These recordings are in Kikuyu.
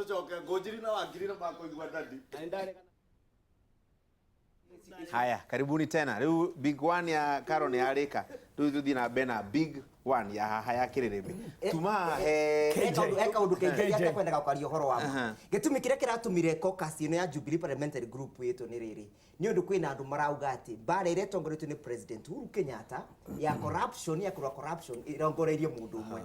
Tũcoke Ngũnjiri na Wangiri na makũigua ndadi. Na nĩ ndaregana. Haya, karibuni tena. Rĩu big one ya Karo nĩ yarĩka. Rĩu tũthiĩ na mbere na big one ya haha ya kĩrĩrĩmbĩ. Tuma haha he He kaũndũ KJ KJ. atekwendaga kwaria ũhoro wamo. Gĩtũmi kĩrĩa kĩratũmire caucus ĩno ya Jubilee Parliamentary Group ĩtwo nĩ rĩrĩ, nĩ ũndũ kwĩna andũ marauga atĩ mbara ĩrĩa ĩtongoretio nĩ President Uhuru Kenyatta ya corruption, ya kũrũa corruption, ĩrongoreirie mũndũ ũmwe.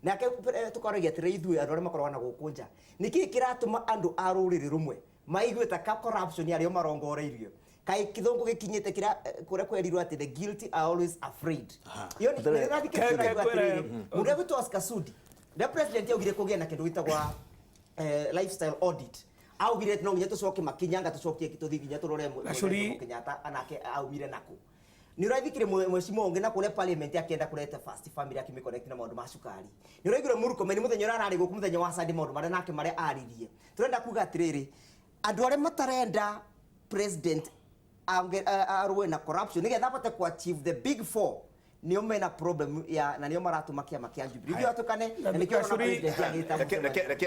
Nake tũkoragia atĩrĩ, ithuĩ andũ arĩa makoragwo na gũkũ nja, nĩkĩĩ kĩratũma andũ a rũrĩrĩ rũmwe maigue ta ka corruption arĩo marongoreirio? Kaĩ kĩthũngũ gĩkinyĩte kĩrĩa kũrĩa kwerirwo atĩ the guilty are always afraid? Iyo nĩ nĩrathikĩrĩria. Ũraigua atĩrĩrĩ, mũndũ egwĩtwo Oscar Sudi, rĩrĩa president augire kũgĩe na kĩndũ gĩtagwa lifestyle audit, augire no nginya tũcoke makinya anga tũcokie tũthiĩ nginya tũrore Gacũri. Jomo Kenyatta anake aumire nakũ. Nĩ ũrathikire mwecimu ũngĩ na kũrĩa parliament akĩenda kũrete first family, akĩmĩconnect na maũndũ ma cukari. Nĩ ũraiguire Murkomen mũthenya ũrĩa ararĩ gũkũ, mũthenya wa Sunday, maũndũ marĩa nake marĩa aririe. Tũrenda kuga atĩrĩrĩ, andũ arĩa matarenda president arũe na corruption nĩgetha abote ku achieve the big four nĩo mena problem ya na nĩo maratũma kĩama kĩa Jubilee ithuĩ atũkane, na nĩkĩo ũrona president agĩta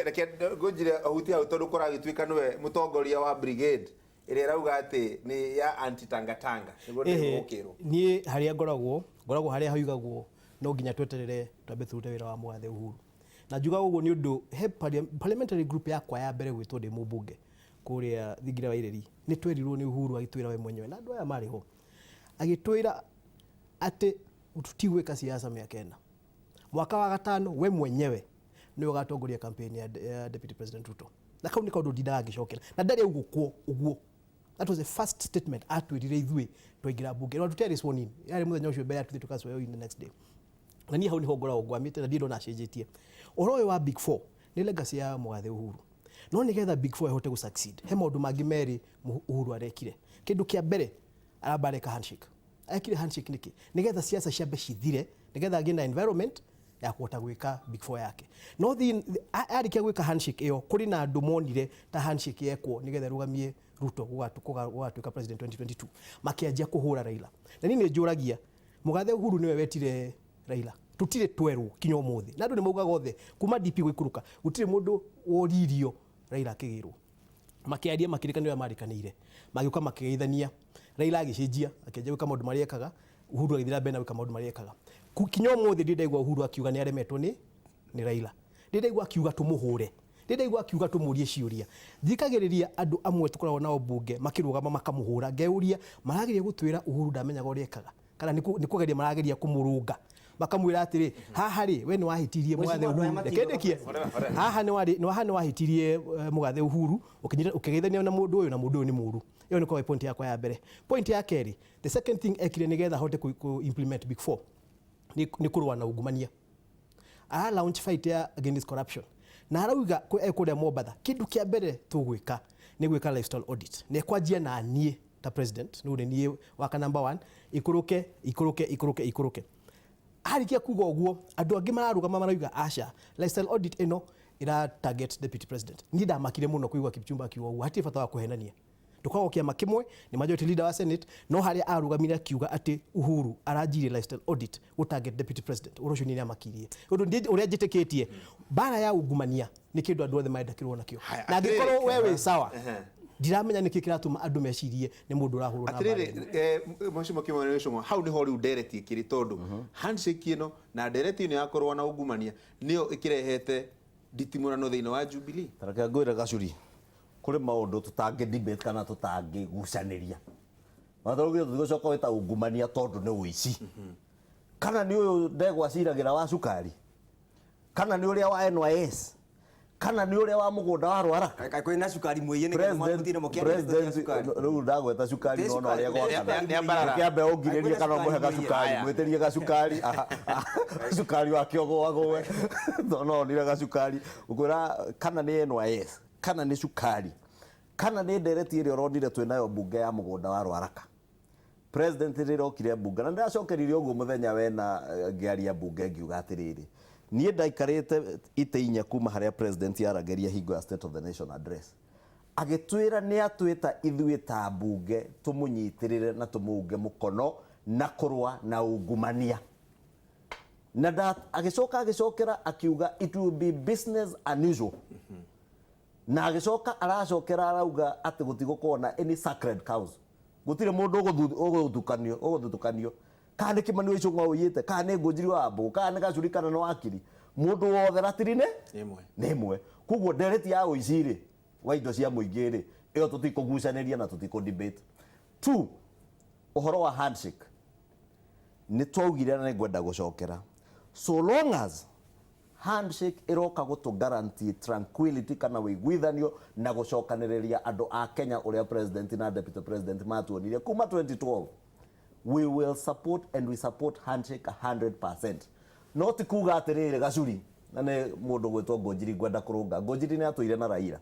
Reke ngũnjire ahutie hau, tondũ kũragĩtuĩka nĩwe mũtongoria wa brigade ĩrĩa ĩrauga atĩ nĩ ya anti tangatanga nĩguo ndĩgũkĩrwo. Niĩ harĩa ngoragwo harĩa haigagwo no nginya tweterere twambe tũrute wĩra wa mũgathe Uhuru. Na njugaga ũguo nĩ ũndũ he parliamentary group yakwa ya mbere gwĩtwo ndĩ mũmbunge kũrĩa Thingira wa Ireri, nĩ twerirwo nĩ Uhuru, agĩtwĩra we mwenyewe na andũ aya marĩ ho, agĩtwĩra atĩ tũtigwĩka siasa mĩaka 4, mwaka wa gatano we mwenyewe nĩwe ũgatongoria campaign ya Deputy President Ruto. Na kau nĩ kaũndũ ndindaga ngĩcokera na ndarĩ augũkwo ũguo. That was the first statement atwĩrire ithuĩ twaingĩra mbunge, na tũtiarĩ sworn in, yarĩ mũthenya ũcio mbere ya tũthiĩ tũka in the next day. Na niĩ hau nĩho ngoragwo ngwamĩte na ndirĩ ndona acenjetie. Ũhoro ũyũ wa big four nĩ legacy ya mũgathe Uhuru, no nĩgetha big four ĩhote gũ succeed, he maũndũ mangĩ merĩ Uhuru arekire. Kĩndũ kĩa mbere, aramba areka handshake. Ekire handshake nĩkĩ? Nĩgetha siasa ciambe cithire, nĩgetha agĩe na environment ya kũhota gwĩka big four yake. No arĩkia gwĩka handshake ĩyo, kũrĩ na andũ monire ta handshake yekwo nĩgetha ĩrũgamie Ruto gũgatuĩka president 2022, makĩanjia kũhũra Raila. Na niĩ nĩ njũragia, mũgathe Uhuru nĩwe wetire Raila? Tũtirĩ twerwo kinya ũmũthĩ, na andũ nĩ maugaga othe kuma DP gũikũrũka gũtirĩ mũndũ woririo Raila akĩgĩrwo. Makĩaria, makĩrĩkanĩra ũrĩa marĩkanĩire, magĩũka makĩgeithania. Raila agĩcenjia, akĩanjia gwĩka maũndũ marĩa ekaga. Uhuru agĩthiĩ na mbere na gwĩka maũndũ marĩa ekaga. Kinya ũmũthĩ ndirĩ ndaigua Uhuru akiuga nĩ aremetwo nĩ Raila, ndirĩ ndaigua akiuga tũmũhũre, ndirĩ ndaigua akiuga tũmũrie ciũria. Thikagĩrĩria andũ amwe tũkoragwo nao mbunge makĩrũgama makamũhũra, ngeyũria marageria gũtwĩra Uhuru ndamenyaga ũrĩa ekaga, kana nĩ kũgeria marageria kũmũrũnga, makamwĩra atĩrĩ, haha rĩ, we nĩ wahĩtirie mũgathe Mheshimiwa, Uhuru. andũ aya Reke ndĩkie. Haha haha nĩ wahĩtirie mũgathe Uhuru ũkĩnyita ũkĩgeithania na mũndũ ũyũ, na mũndũ ũyũ nĩ mũru. Ĩyo nĩ kwa point yakwa ya mbere. Point ya kerĩ, the second thing ekire nĩgetha ahote kũ implement big four nĩ kũrũa na ungumania. Ara launch fight ya against corruption na arauga kũrĩa Mombatha, kĩndũ kĩa mbere tũgwĩka nĩ gwĩka lifestyle audit, na ĩkwanjia na niĩ ta president, nĩ nĩ niĩ waka number one, ikũrũke, ikũrũke, ikũrũke, ikũrũke. Arĩkia kuga ũguo, andũ angĩ mararũgama marauga aca, lifestyle audit ĩno ĩra target deputy president. Niĩ ndamakire mũno kũigua Kipchumba akiuga ũguo. Hatirĩ bata wa kũhenania, tũkoragwo kĩama kĩmwe, nĩ majority leader wa Senate, no harĩa arũgamire akiuga atĩ Uhuru aranjirie lifestyle audit gũ target deputy president, ũhoro ũcio niĩ nĩamakirie ũndũ ũrĩa njĩtĩkĩtie mbara ya ungumania nĩ kĩndũ andũ othe marenda kĩrũo nakĩo. Haya, Na angĩkorwo atĩrĩrĩ, we wĩ sawa, ndiramenya nĩkĩ kĩratũma andũ mecirie nĩ mũndũ ũrahũrwo na mbara ĩno. Atĩrĩrĩ, mheshimiwa Kimani Ichung'wa, hau nĩho rĩu ndereti ĩkĩrĩ, tondũ handshake ĩno na ndereti ĩno ya kũrũa na ungumania nĩyo ĩkĩrehete nditimũrano thĩinĩ wa Jubilee. Reke ngwĩre Gacuri, kũrĩ maũndũ tũtangĩ debate kana tũtangĩgucanĩria. Wathougire tũtigũcoka gwĩta ungumania tondũ nĩ ũici. Kana nĩ ũyũ ndegwa aciragĩra wa cukari, kana nĩ ũrĩa wa NYS, kana nĩ ũrĩa wa mũgũnda wa rwara. Kaĩ kwĩna cukari mũiye nĩgetha mũtinde mũkĩaria President cukari? Rĩu ndagweta cukari Tĩ nona cukari, ũrĩa gwakana. Nĩ ambarara. Kĩambe ũngirĩrie Kwĩna kana ũmũhe cukari mũiye. gacukari, Haya. mwĩtĩrie gacukari, aha, aha, cukari wake ũgũagũe, tondũ no onire gacukari. Ngwĩra kana nĩ NYS, kana nĩ cukari, kana nĩ ndereti ĩrĩa ũronire twĩnayo mbunge ya mũgũnda wa Rwaraka. President rĩrĩa okire mbunge, na ndĩracokeririe ũguo mũthenya wena ngĩaria mbunge, ngiuga atĩrĩrĩ, niĩ ndaikarĩte itĩ 4 kuma harĩa president yaragĩria hingo ya State of the Nation Address, agĩtwĩra nĩ atwĩta ithuĩ ta mbunge tũmũnyitĩrĩre na tũmũunge mũkono na kũrũa na ungumania. Na agĩcoka agĩcokera akiuga it will be business unusual. Na agĩcoka aracokera arauga atĩ gũtigũkorwo na any sacred cows, gũtirĩ mũndũ ũgũthutukanio, kana nĩ Kimani wa Ichung'wa ũiyĩte, kana nĩ Ngũnjiri wa Wambũgũ, kana nĩ Gacuri, kana nĩ wakiri, mũndũ wothe ratiri nĩ Ĩmwe. Nĩ ĩmwe. Koguo ndereti ya ũici rĩ, wa indo cia mũingĩ rĩ, ĩyo tũtikũgucanĩria na tũtikũ debate. Two, ũhoro wa handshake nĩ twaugire na nĩ ngwenda gũcokera, so long as handshake ĩroka gũtũ guarantee tranquility kana wĩiguithanio na gũcokanĩrĩria andũ a Kenya ũrĩa president na deputy president matuonirie kuma 2012, we will support and we support handshake 100%. No ti kuga atĩrĩrĩ, Gacuri, na nĩ mũndũ gwĩtwo Ngũnjiri ngwenda kũrũnga. Ngũnjiri nĩ atũire na Raila.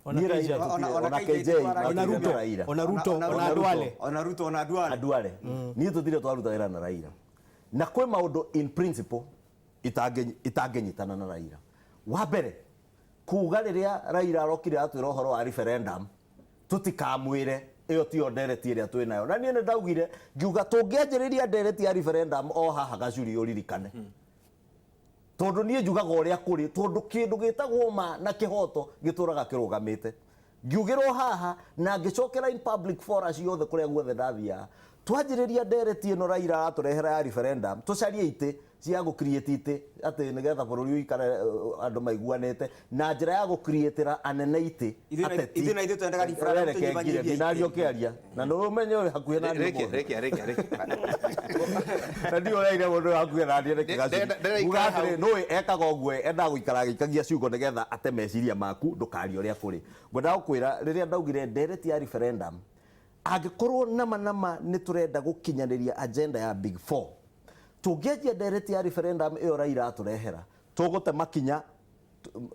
Ona Niĩ KJ. Raila Ona ona KJ KJ twaragia. Ona matũire Ruto. na Raila. Ona Ruto, Ona ona Ruto. Duale. Ona Ruto, ona Duale. Aduale. Niĩ tũtirĩ twaruta wĩra na Raila, na kwĩ maũndũ in principle itangĩnyitana na Raila. Wa mbere, kuga rĩrĩa Raila arokire atwĩra ũhoro wa referendum tũtikamwĩre, ĩyo tiyo ndereti ĩrĩa twĩ nayo. Na niĩ nĩ ndaugire ngiuga tũngĩanjĩrĩria ndereti ya referendum o haha, Gacuri, ũririkane, tondũ niĩ njugaga ũrĩa kũrĩ, tondũ kĩndũ gĩtagwo ma na kĩhoto gĩtũraga kĩrũgamĩte. Ngiugĩrwo haha na ngĩcokera in public fora ciothe kũrĩa guothe ndathiaga, twanjĩrĩria ndereti ĩno Raila aratũrehera ya referendum, tũcarie itĩ cia gũ create itĩ atĩ nĩgetha bũrũri ũikare andũ maiguanĩte na njĩra ya gũ creatĩra anene itĩ ateti. Ithuĩ na ithuĩ twendaga referendum Reke ngire, tũnyihanyihie ndinario itĩ. kĩaria na nĩ ũmenye ũrĩ hakuhĩ na niĩ Rekia, ũmũthĩ. rekia, rekia, rekia. Na ndiũ ũraire mũndũ ũyũ hakuhĩ na niĩ nĩkĩ, Gacuri? Ndĩraikara Nguga atĩrĩ, hau. nũĩ ekaga ũguo, endaga gũikara agĩikagia ciugo nĩgetha ate meciria maku ndũkarie ũrĩa kũrĩ. Ngwendaga gũkwĩra rĩrĩa ndaugire ndereti ya referendum, angĩkorwo nama nama nĩ tũrenda gũkinyanĩria agenda ya Big Four, tũngĩanjia ndereti ya referendum ĩyo Raila atũrehera, tũgũte makinya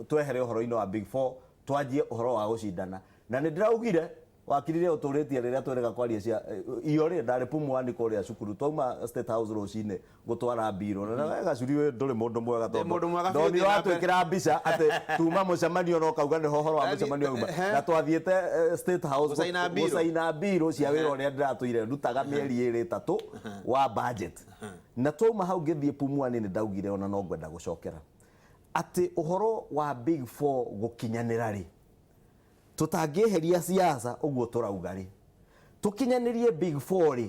twehere ũhoro-inĩ wa Big Four, twanjie ũhoro wa gũcindana. Na nĩ ndĩraugire wakirire ũtũrĩtie rĩrĩa twerega kwaria cia iyo rĩ, ndarĩ Pumwani kũrĩa cukuru, twauma State House rũcinĩ gũtwara mbirũ na we Gacuri ũyũ ndũrĩ mũndũ mwega, Ndĩ mũndũ mwega biũ, ndonire thiĩ na mbere. watwĩkĩra mbica atĩ tuma mũcemanio no kauga nĩho ũhoro wa mũcemanio uma, na twathiĩte State House Gũcaina mbirũ. gũcaina mbirũ cia wĩra ũrĩa ndĩratũire ndutaga mĩeri ĩrĩ ĩtatũ wa budget. Na twauma hau ngĩthiĩ Pumwani, nĩ ndaugire ona no ngwenda gũcokera atĩ ũhoro wa Big Four gũkinyanĩra rĩ, tũtangĩeheria siasa ũguo tũrauga rĩ, tũkinyanĩrie Big Four rĩ,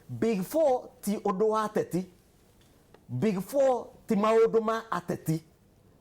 Big Four ti ũndũ wa ateti, Big Four ti maũndũ ma ateti,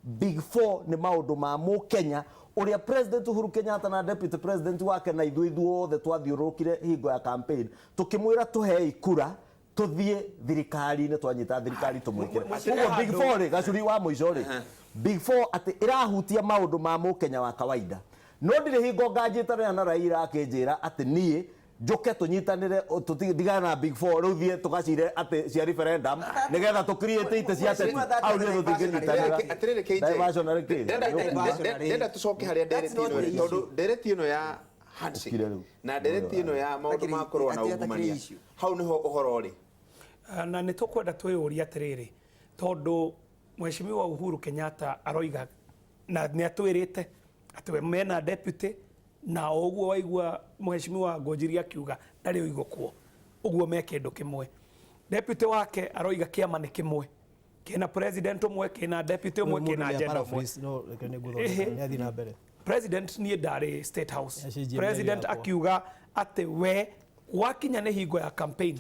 Big Four nĩ maũndũ ma mũkenya ũrĩa President Uhuru Kenyatta na deputy president wake na ithuĩ ithuothe twathiũrũrũkire hingo ya campaign tũkĩmwĩra tũhei kura tũthiĩ thirikari-inĩ, twanyita thirikari tũmwĩkĩre. Koguo Big Four rĩ, Gacuri, wa mũico rĩ, Big Four atĩ ĩrahutia maũndũ ma mũkenya wa kawaida, no ndirĩ hingo nganjitanĩra na Raila akĩnjĩra atĩ niĩ njuke tũnyitanĩre tũtigane na Big Four, rĩu thiĩ tũgacire atĩ cia referendum nĩgetha tũ create itĩ cia ateti. Hau nĩ tũtingĩnyitanĩra. Atĩrĩrĩ KJ, Diversionary kĩ? Ndĩrenda tũcoke harĩa That's ndereti not ĩno the ĩrĩ, tondũ ndereti ĩno ya handshake Ũkire rĩu. na ndereti ĩno ya maũndũ Atakĩrĩ- ma kũrũa na atakĩrĩ ungumania issue. hau nĩho ũhoro ũrĩ. Na nä tå kwenda twä å ria atä rä rä, tondå Mheshimiwa Uhuru Kenyatta aroiga na nä atwä rä te atä we mena deputy, na o ũguo waigua Mheshimiwa Ngũnjiri akiuga ndarĩ ũigũkwo ũguo me kĩndũ kĩmwe. Deputy wake aroiga kĩama nĩ kĩmwe, kĩna president ũmwe, kĩna deputy ũmwe, kĩna agenda ũmwe. No reke nĩ ngũthondeka, nĩ athiĩ na mbere. President, niĩ ndarĩ State House, Acenjie president mĩario yakwa. akiuga atĩ we gwakinya nĩ hingo ya campaign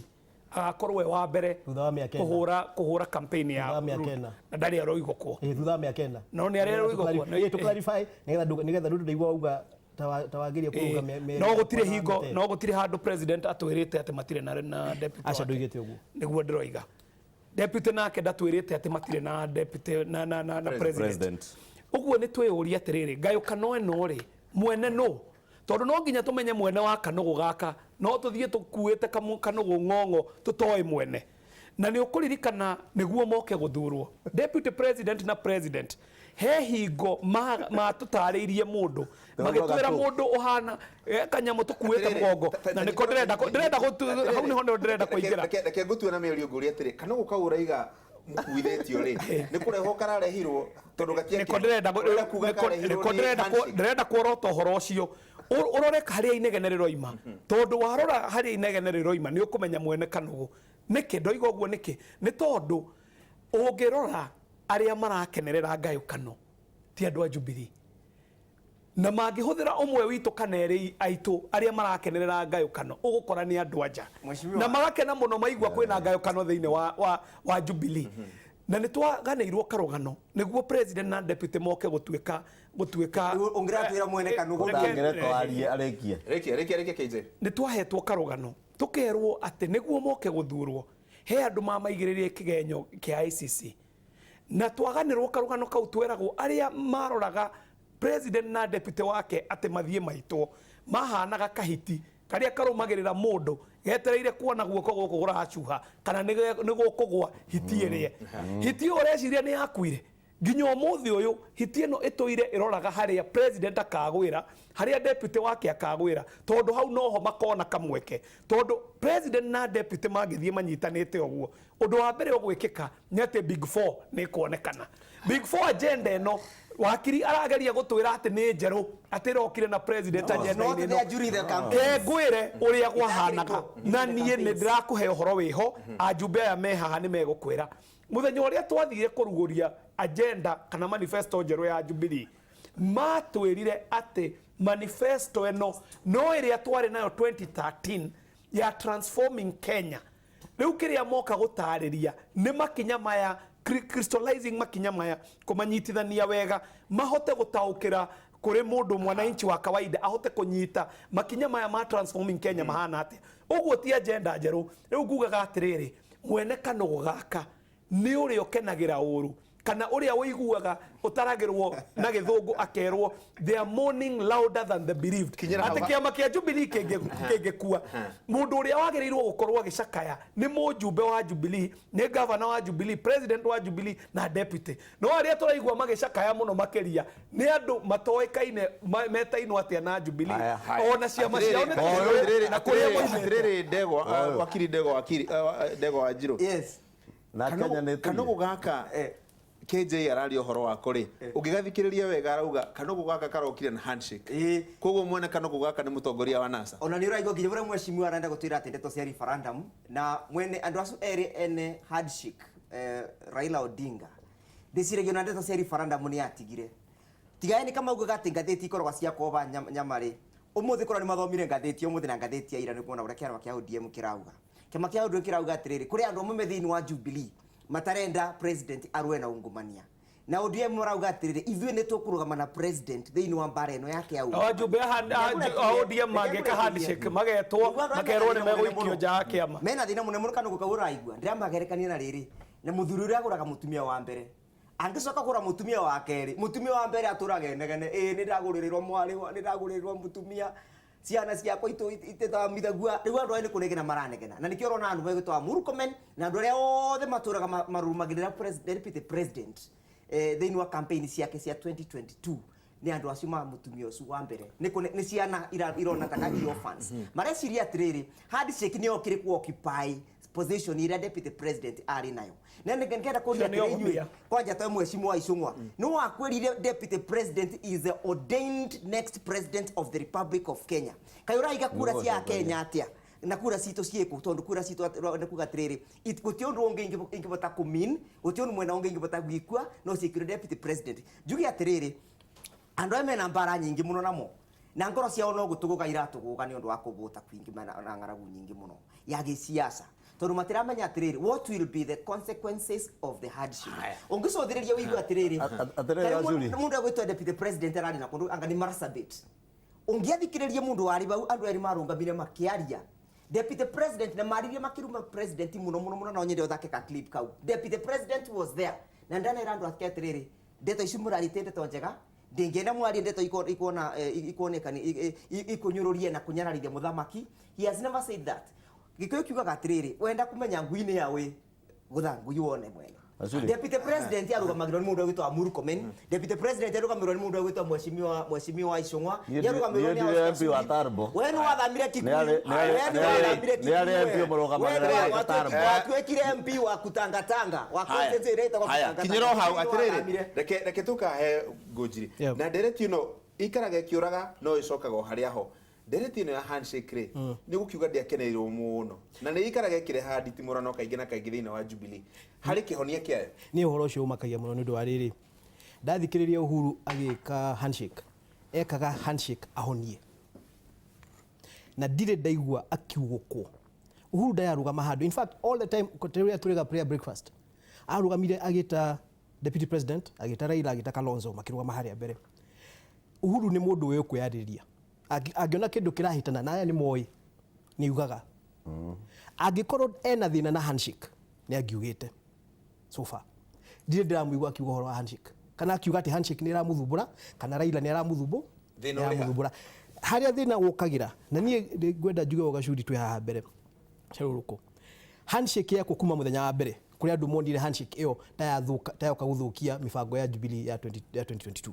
agakorwo we wa mbere Thutha wa mĩaka ĩna. kũhũra campaign ya Thutha wa mĩaka Ruto. ĩna. Na ndarĩ aroigũkwo. Ĩĩ, thutha wa mĩaka ĩna. No, nĩ arĩa aroigũkwo. Ĩĩ, tũ clarify nĩgetha rĩu ndaigua wauga ta wageria kũrũnga mĩario No gũtirĩ yakwa na hingo mĩtego. no gũtirĩ handũ president atwĩrĩte atĩ matirĩ na deputy Aca, wake. ndoigĩte ũguo. Nĩguo ndĩroiga, deputy nake ndatwĩrĩte atĩ matirĩ na deputy na president. President. Ũguo nĩ twĩyũria atĩrĩrĩ, ngayũkano ĩno rĩ, mwene nũ? Tondũ no nginya tũmenye mwene wa kanũgũ gaka. No tũthiĩ tũkuĩte kanũgũ ng'ong'o tũtoĩ mwene. Na nĩ ũkũririkana nĩguo moke gũthurwo deputy president na president, he hingo matũtarĩirie mũndũ, magĩtwĩra mũndũ ũhana kanyamũ tũkuĩte mũgongo, na nĩko ndĩrenda ndĩrenda hau nĩho ndĩrenda kũingĩra. Reke ngũtue na mĩario ngũrie atĩrĩ, kana gũka ũraiga mũkuithĩtio rĩ, nĩ kũrehwo kararehirwo tondũ gatiakĩ Nĩko ndĩrenda ũrenda kuga nĩko karehirwo nĩko nĩ ndĩrenda handshake? Ndĩrenda kuorota ũhoro ũcio. Ũrore harĩa inegene rĩroima, tondũ warora harĩa inegene rĩroima nĩ ũkũmenya mwene kanũgũ. Nĩkĩ ndoiga ũguo? Nĩkĩ? Nĩ tondũ ũngĩrora arĩa marakenerera ngayũkano ti andũ a Jubilee. Na mangĩhũthĩra ũmwe witũ kana erĩ aitũ arĩa marakenerera ngayũkano, ũgũkora nĩ andũ anja. Mheshimiwa. Na magakena mũno maigua kwĩna ngayũkano thĩinĩ wa Jubilee. Na nĩ twaganĩirwo karũgano nĩguo president na deputy moke gũtuĩka Ũngĩratwĩra mwene kanũgũ. Ũtangĩreka arie arĩkie. Rekia rekia rekia KJ. Nĩ twahetwo karũgano tũkerwo atĩ nĩguo moke gũthurwo he andũ mamaigĩrĩrie kĩgenyo kĩa ICC, na twaganĩrwo karũgano kau tweragwo arĩa maroraga president na deputy wake atĩ mathiĩ maitwo mahanaga kahiti karĩa karũmagĩrĩra mũndũ getereire kuona guoko gũkũ kũracuha kana nĩ gũkũgwa hiti ĩrĩe. Hiti ĩyo ũreciria nĩ yakuire? Nginya ũmũthĩ ũyũ hiti ĩno ĩtũire ĩroraga harĩa president akagwĩra, harĩa deputy wake akagwĩra, tondũ hau noho makona kamweke. Tondũ president na deputy mangĩthiĩ manyitanĩte ũguo, ũndũ wa mbere ũgwĩkĩka nĩ atĩ Big Four nĩ ĩkuonekana. Big Four agenda ĩno wakiri arageria gũtwĩra atĩ nĩ njerũ, atĩ ĩrokire na president agenda Not ĩno. there during the campaign. Ke ngwĩre ũrĩa gwahanaga, na niĩ nĩ Campaigns. ndĩrakũhe ũhoro wĩho. Ajumbe aya me haha nĩ megũkwĩra mũthenya ũrĩa twathire kũrugũria agenda kana manifesto njerũ ya Jubilee, matwĩrire atĩ manifesto ĩno no ĩrĩa twarĩ nayo 2013 ya Transforming Kenya. Rĩu kĩrĩa moka gũtarĩria nĩ makinya maya, crystallizing makinya maya, kũmanyitithania wega mahote gũtaũkĩra kũrĩ mũndũ mwananchi wa kawaida ahote kũnyita makinya maya ma Transforming Kenya mahana atĩa. Ũguo ti agenda njerũ. Rĩu ngugaga atĩrĩrĩ, mwene kanũgũ gaka nĩ ũrĩa ũkenagĩra ũru kana ũrĩa ũiguaga ũtaragĩrwo na gĩthũngũ akerwo they are mourning louder than the bereaved. Kinyĩra hau. Atĩ kĩama kĩa Jubilee kĩngĩkua, mũndũ ũrĩa wagĩrĩirwo gũkorwo agĩcakaya nĩ mũjumbe wa Jubilee, nĩ gavana wa Jubilee, president wa Jubilee na deputy. No arĩa tũraigua magĩcakaya mũno makĩria nĩ andũ matoĩkaine metainwo atĩa na Jubilee. Haya. Ona ciama ciao nĩ Atĩrĩrĩ, na kũrĩa atĩrĩrĩ, moimĩte. atĩrĩrĩ, Ndegwa, wakiri Ndegwa, wakiri Ndegwa wa Njirũ. Yes. Na Kenya nĩ Kanũgũ gaka KJ araria ũhoro wako rĩ, ũngĩgathikĩrĩria wega arauga kanũgũ gaka karokire na handshake. Ĩĩ. Koguo mwene kanũgũ gaka nĩ mũtongoria wa NASA. Ona nĩ ũraigua nginya ũrĩa mheshimiwa arenda gũtwĩra atĩ ndeto cia referendum na mwene andũ acio erĩ ene handshake, Raila Odinga, ndĩciragia ona ndeto cia referendum nĩ atigire. Tigae nĩ kamaugaga atĩ ngathĩti ikoragwo cia koba nyama rĩ, ũmũthĩ korwo nĩ mathomire ngathĩti ũmũthĩ na ngathĩti ya ira, nĩ kuona ũrĩa kĩama kĩa ODM kĩrauga. Kĩama kĩa ODM kĩrauga atĩrĩrĩ, kũrĩ andũ amwe me thĩinĩ wa Jubilee matarenda president arũe na ungumania, na ODM marauga atĩrĩrĩ, ithuĩ nĩ tũkũrũgama na president thĩinĩ wa mbara ĩno yake ya Na wajumbe a ODM mangĩka handshake magetwo makerwo nĩ megũikio nja wa kĩama. Mena thĩna mũnene mũno. Kanũgũ kau ũraigua ndĩramagerekania na rĩrĩ na mũthuri ũrĩa agũraga mũtumia wa mbere, angĩcoka kũgũra mũtumia wa kerĩ, mũtumia wa mbere atũraga enegene, ĩĩ nĩ ndagũrĩrĩrwo mwarĩ nĩ ndagũrĩrĩrwo mũtumia, ciana ciakwa itĩthamithagua. Rĩu andũ aya nĩ kũnegena maranegena, na nĩkĩo ũrona andũ megwĩtwa Murkomen na andũ arĩa othe matũraga marũmagĩrĩra deputy president thĩinĩ wa campaign ciake cia 2022 nĩ andũ acio ma mũtumia ũcio wa mbere. Nĩ ciana irona ta ka orphans. Mareciria atĩrĩrĩ, handshake nĩyo kĩrĩ ku occupy position ĩrĩa deputy president arĩ nayo. Na ngenda kũria Ũcio nĩ atĩrĩ, inyuĩ ũhũthia. kwanja ta mheshimiwa Icũng'wa, nĩ wakwĩrire deputy president is the ordained next president of the Republic of Kenya. Kaĩ ũraiga kura cia Kenya atĩa na kura citũ ciĩkũ? Tondũ kura citũ nĩ kuga atĩrĩrĩ, gũtirĩ ũndũ ũngĩ ingĩbota kũmin, gũtirĩ ũndũ mwena ũngĩ ingĩbota gwĩkua no ciĩkĩrwo deputy president. Njuge atĩrĩrĩ, andũ aya mena mbara nyingĩ mũno namo na ngoro ciao no gũtũgũga iratũgũga nĩ ũndũ wa kũbũta kwingĩ na ng'aragu nyingĩ mũno ya gĩciaca, tondũ matiramenya atĩrĩrĩ, what will be the consequences of the hardship. Ũngĩcũthĩrĩria ũigue atĩrĩrĩ, Atĩrĩrĩ, tarĩu Azuri. mũndũ egwĩtwo deputy president ararĩ na kũndũ anga nĩ Marsabit. Ũngĩathikĩrĩria mũndũ warĩ bau, andũ erĩ marũngamire makĩaria deputy president na maririe makĩruma president mũno mũno mũno. No nyende ũthake ka clip kau. Deputy president was there na ndanera andũ ake atĩrĩrĩ, ndeto ici mũrarĩte ndeto njega, ndingĩenda mwarie ndeto ikuona ikuoneka ikunyũrũrie na kũnyararithia mũthamaki. He has never said that. Gĩkũyũ kiugaga atĩrĩrĩ, wenda kũmenya ngui nĩ yawe, gũtha ngui wone mwene. Azuri. Deputy president arũgamagĩrwo nĩ mũndũ ũgwĩtwo Murkomen. Deputy president arũgamagĩrwo nĩ mũndũ ũgwĩtwo mheshimiwa Icũng'wa. Niĩ Nĩ arũgamagĩrwo niĩ nĩ ndirĩ Oscar MP wa Sudi. Tarbo. We nĩ wathamire Kikuyu. Nĩ We nĩ wathamire nĩ arĩ Kikuyu, MP we. mũrũgamagĩrĩra We nĩ wa Tarbo. watuĩkire MP wa kutangatanga wa Haya. constituency ĩrĩa ĩtagwo Haya, Kutangatanga. kinyĩra o hau Nĩ atĩrĩrĩ, wathamire. reke tũkahe ngũnjiri na ndereti ĩno ikaraga ĩkĩũraga no ĩcokaga o harĩa ho. Ndereti ĩno ya handshake rĩ, nĩ gũkiuga ndĩakenereirwo mũno na nĩ ikaraga ĩkĩreha nditimũrano kaingĩ na kaingĩ thĩinĩ wa Jubilee. Harĩ kĩhonia kĩayo? Niĩ ũhoro ũcio ũmakagia mũno nĩ ũndũ wa rĩrĩ, ndathikĩrĩria Uhuru agĩka handshake Ekaga handshake ahonie na ndirĩ ndaigua akiugũkwo. Uhuru ndayarũgama handũ. In fact, all the time rĩrĩa tũrĩga prayer breakfast, arũgamire agĩta deputy president, agĩta Raila, agĩta Kalonzo, makĩrũgama harĩa mbere. Uhuru nĩ mũndũ ũĩ kwĩyarĩrĩria. Angĩona kĩndũ kĩrahĩtana na aya nĩ moĩ, nĩ ugaga. Angĩkorwo ena thĩna na handshake, nĩ angiugĩte. So far ndirĩ ndĩramũigua akiuga ũhoro wa handshake kana akiuga atĩ handshake nĩ ĩramũthumbũra kana Raila nĩ aramũthumbu. Thĩna ũrĩ ha? Aramũthumbũra. Harĩa thĩna wũkagĩra, na niĩ ngwenda njuge ũũ, Gacuri, twĩ haha mbere carũrũkũ, handshake yakwo kuma mũthenya wa mbere kũrĩa andũ monire handshake ĩyo ta tayoka gũthũkia mĩbango ya Jubilee ya 20 ya 2022.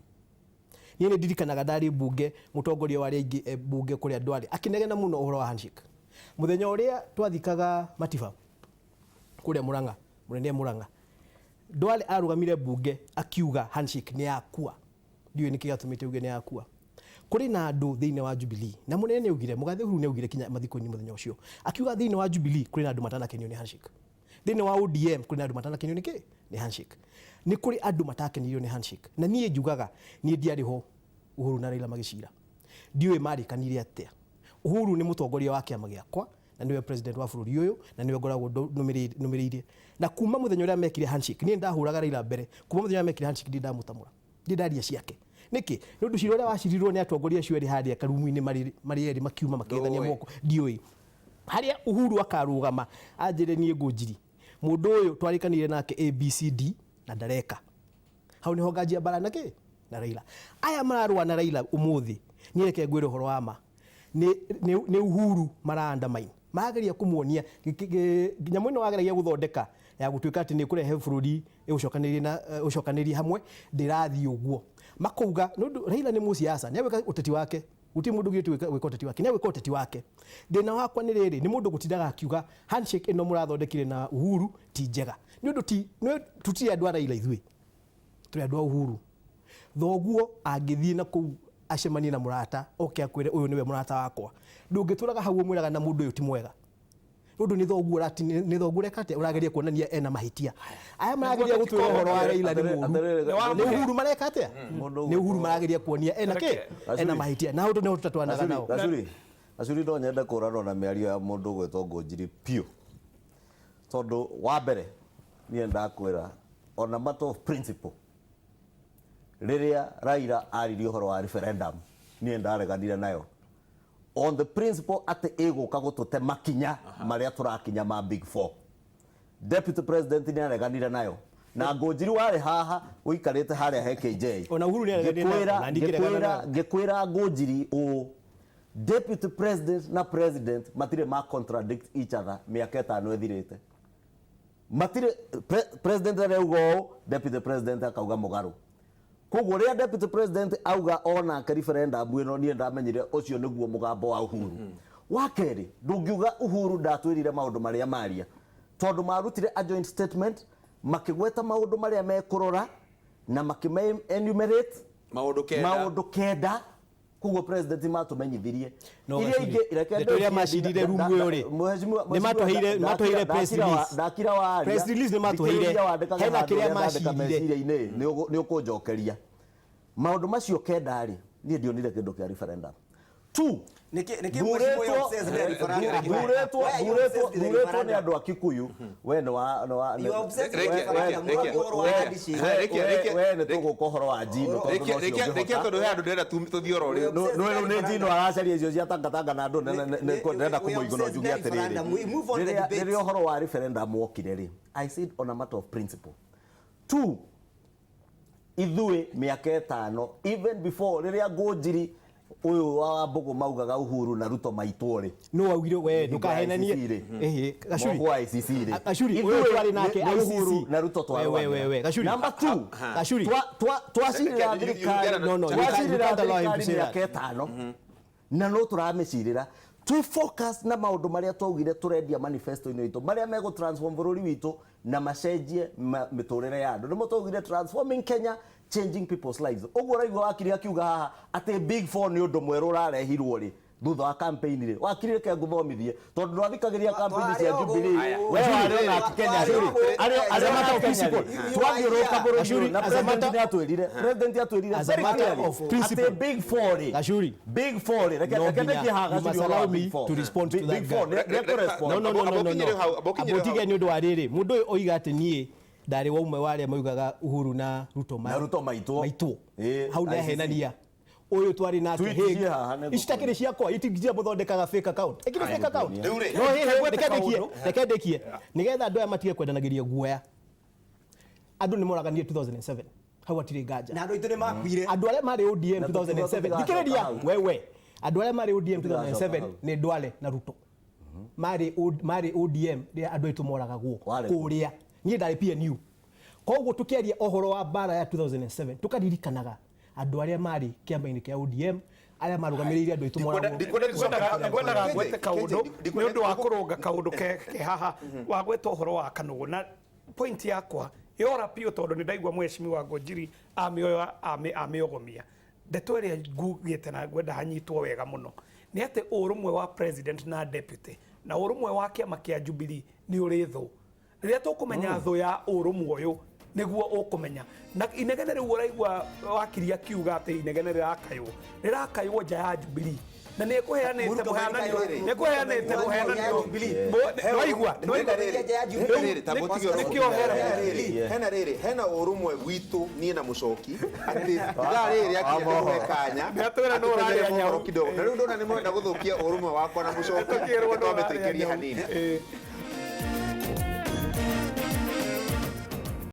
Niĩ nĩ ndirikanaga ndarĩ mbunge, mũtongoria wa arĩa aingĩ mbunge kũrĩa ndwarĩ akĩnegena mũno ũhoro wa handshake mũthenya ũrĩa twathikaga Matiba kũrĩa Murang'a, mũnene Murang'a. Ndwale arũgamire mbunge akiuga handshake nĩ yakua. Ndiũĩ nĩkĩ gĩatũmĩte uge nĩ yakua. Kũrĩ na andũ thĩinĩ wa Jubilee, na mũnene nĩ augire, mũgathe Uhuru nĩ augire kinya mathiko-inĩ mũthenya ũcio, akiuga thĩinĩ wa Jubilee kũrĩ na andũ matanakenio nĩ handshake, thĩinĩ wa ODM kũrĩ na andũ matanakenio nĩ kĩ nĩ handshake. Nĩ kũrĩ andũ matakenirio nĩ handshake, na niĩ njugaga niĩ ndiarĩ ho Uhuru na Raila magĩcira, ndiũĩ marĩkanire atĩa. Uhuru nĩ mũtongoria wa kĩama gĩakwa na nĩwe president wa bũrũri ũyũ na nĩwe ngoragwo nũmĩrĩirie, na kuma mũthenya ũrĩa mekire handshake niĩ ndahũraga Raila mbere. Kuma mũthenya ũrĩa mekire handshake, ndirĩ ndamũtamũra, ndirĩ ndaria ciake. Nĩkĩ? Nĩ ũndũ cira ũrĩa wacirirwo nĩ atongoria acio erĩ harĩa karumu-inĩ marĩ erĩ makiuma makĩgethania Ndũĩ. moko, ndiũĩ harĩa Uhuru akarũgama anjĩre niĩ ngũnjiri mũndũ ũyũ twarĩkanĩire nake ABCD na ndareka. Hau niho nganjia mbara na kĩ na Raila. Aya mararũa na Raila ũmũthĩ, niĩ reke ngwĩre ũhoro wa ma, nĩ Uhuru mara undermine, marageria kũmuonia nyamũ ĩno wageragia gũthondeka ya gũtuĩka atĩ nĩ ĩkũrehe bũrũri ĩũcokanĩrie na ũcokanĩrie hamwe, ndĩrathiĩ ũguo makauga. Nĩ ũndũ Raila nĩ mũciaca, nĩ agwĩka ũteti wake, gũtirĩ mũndũ ũgirĩtio gwĩka ũteti wake, nĩ agwĩka ũteti wake. Thĩna wakwa nĩ rĩrĩ, nĩ mũndũ gũtindaga akiuga handshake ĩno mũrathondekire na Uhuru ti njega. Nĩ ũndũ ti tũtirĩ andũ a Raila, ithuĩ tũrĩ andũ a Uhuru. Thoguo angĩthiĩ na kũu acemanie na mũrata oke akwĩre ũyũ nĩwe mũrata wakwa, ndũngĩtũraga hau ũmwĩraga na mũndũ ũyũ ti mwega, nĩ ũndũ nĩ thoguo nĩ thoguo ũreka atĩa, ũrageria kuonania ena mahĩtia. Aya marageria gũtwĩra ũhoro wa Raila nĩ mũũru, nĩ Uhuru mareka atĩa, nĩ Uhuru marageria kuonia ena kĩ, ena mahĩtia, na hau nĩho tũtatwaranaga nao. Gacuri, Gacuri, no nyende kũranwo na mĩario ya mũndũ ũgwĩtwo Ngũnjiri piũ, tondũ wa mbere niĩ ndakwĩra on a matter of principle, rĩrĩa Raila aririe ũhoro wa referendum, niĩ ndareganire nayo on the principle atĩ ĩgũka gũtũte makinya marĩa tũrakinya ma Big Four. Deputy president nĩ areganire nayo, na Ngũnjiri warĩ haha ũikarĩte harĩa he KJ. Ona Uhuru nĩareganire nayo, ona ndingĩregana nayo. Ngĩkwĩra Ngũnjiri ũũ, deputy president na president matirĩ ma contradict each other mĩaka 5 ĩthirĩte. Matirĩ. President arauga ũũ, deputy president akauga mũgarũ. Koguo rĩrĩa deputy president auga onake referendum ĩno, niĩ ndamenyire ũcio nĩguo mũgambo wa Uhuru. Wa kerĩ, ndũngiuga Uhuru ndatwĩrire maũndũ marĩa maria, tondũ marutire a joint statement makĩgweta maũndũ marĩa mekũrora na makĩme enumerate maũndũ 9. Maũndũ 9. Koguo president matũmenyithirie No, iria Gacuri, ingĩ reke ndeto iria ndĩkie. macirire rumu ĩyo rĩ, Mheshimiwa- nĩ matũheire press release. Ndakira waria. Press release nĩ matũheire. Thikĩrĩria wandĩkage Hena handũ kĩrĩa ũrĩa ndandĩka macirire. meciria-inĩ, nĩ ũkũnjokeria maũndũ macio 9 rĩ, niĩ ndionire kĩndũ kĩa referendum. Two, Nĩkĩ mheshimiwa you're obsessed with the referendum? Thurĩtwo Why are you thurĩtwo obsessed with the thurĩtwo nĩ referendum? andũ a Kikuyu. We nĩ wa nĩ wa You are obsessed with Rekia, the referendum. rekia, Ũhoro wa rekia. handshake. Rekia, We nĩ tũgũka ũhoro wa njino tondũ Rekia, nocio rekia, rekia, ũngĩhota. tondũ he handũ ndĩrenda tũthiĩ oro rĩu. Nĩ nĩ njino aracaria icio cia tangatanga na andũ ndĩrenda We are kũmũigua no obsessed njuge with the atĩrĩrĩ, referendum. We move on the debate. Rĩrĩa ũhoro wa referendum wokire rĩ, I said on a matter of principle. Two, ithuĩ mĩaka 5 even before rĩrĩa Ngũnjiri ũyũ wa Mbũgũ maugaga Uhuru na Ruto maitwo rĩ, No augire we ndukahenanie. ICC rĩ. Ĩhĩ, Gacuri. Moko ICC rĩ. Gacuri, Ithuĩ ũyũ twarĩ nake nĩ ICC. Uhuru na Ruto We, we, we, we, Gacuri. Number two, Gacuri. twacirĩra You thirikari No, you twacirĩra can't allow him to thirikari say that. mĩaka 5 na no tũramĩcirĩra twĩ focus na maũndũ marĩa twaugire tũrendia manifesto-inĩ itũ, marĩa megũ transform bũrũri witũ na macenjie mĩtũrĩre ya andũ. Nĩmo twaugire transforming Kenya, changing people's lives. Ũguo ũraigua wakiri akiuga haha atĩ Big Four nĩ ũndũ mwerũ ũrarehirwo rĩ. Thutha wa campaign rĩ, wakiri, reke ngũthomithie, tondũ ndwathikagĩria campaign cia Twarĩ ũguo. Jubilee. We warĩ ona Kenya Twarĩ ũguo. arĩa As a matter of Kenya rĩ, principle. twathiũrũrũka bũrũri Gacuri, ũyũ, na as a president matter- nĩ atwĩrire, president atwĩrire As a very matter clearly of principle. atĩ big four rĩ, Gacuri. big four rĩ, reke No reke nginya ndĩkie haha, you Gacuri, must ũhoro wa allow big me four. to respond to Big- that big four, guy. nĩ ekũrespond. No, no, no, no, no, Abokinyire hau, no. abokinyire hau. Abotige nĩ ũndũ wa rĩrĩ, mũndũ ũyũ oiga atĩ niĩ ndarĩ wa ũmwe wa arĩa maugaga Uhuru na Ruto Na Ruto maitwo. maitwo. Ĩĩ, Hau ICC. nĩahenania. Ũyũ twarĩ nake Tweet Hague. ciĩ haha nĩ Ici takĩrĩ ciakwa, itingia mũthondekaga fake account. Ĩkĩrĩ fake account. Rĩu rĩ, No hĩhĩ, Ngwete reke ndĩkie, kaũndũ. reke ndĩkie. Nĩgetha andũ aya matige kwendanagĩria guoya. Andũ nĩ moraganire 2007. Hau hatirĩ nganja. Na andũ aitũ nĩ makuire. Andũ arĩa marĩ ODM Na 2007, tũtigacoka thikĩrĩria hau. wewe, andũ arĩa marĩ ODM Tũtigacoka 2007 hau. nĩ Ndwale na Ruto marĩ ODM rĩrĩa andũ aitũ moragagwo Warĩ kũ? kũrĩa. Niĩ ndarĩ PNU. Koguo tũkĩaria ũhoro wa mbara ya 2007, tũkaririkanaga andũ arĩa marĩ kĩama-inĩ kĩa ODM, arĩa marũgamĩrĩire andũ aitũ moragwo. Ndikwenda Ngwendaga ngwete kaũndũ nĩ ũndũ wa kũrũnga kaũndũ ke haha wagweta ũhoro wa kanũgũ, na point yakwa yora biũ, tondũ nĩ ndaigua mheshimiwa Ngonjiri amĩoya amĩogomia. Ndeto ĩrĩa ngugĩte na ngwenda hanyitwo wega mũno nĩ atĩ ũrũmwe wa president na deputy na ũrũmwe wa kĩama kĩa Jubilee nĩ ũrĩ thũ. Rĩrĩa tũkũmenya thũ ya ũrũmwe ũyũ, nĩguo ũkũmenya na inegene rĩu ũraigua wakiri akiuga atĩ inegene rĩrakaywo, rĩrakaywo nja ya Jubilee, na nĩ ekũheanĩte Mũruka mũhananio, mũrika nĩ ekũheanĩte mũhananio. Nĩwaigua, nĩkĩo hera. Hena rĩrĩ, hena ũrũmwe witũ niĩ na mũcoki, atĩ ithaa rĩrĩ rĩakinya nĩmũhe kanya Nĩatwĩra nũ atũteng'ere ũrarĩa mohoro nyau. kidogo. Na rĩu ndona nĩ mũrenda gũthũkia ũrũmwe wakwa na mũcoki. Tũkĩrwo Reke nũ twambe ũrarĩa tũikĩrie nyau. hanini.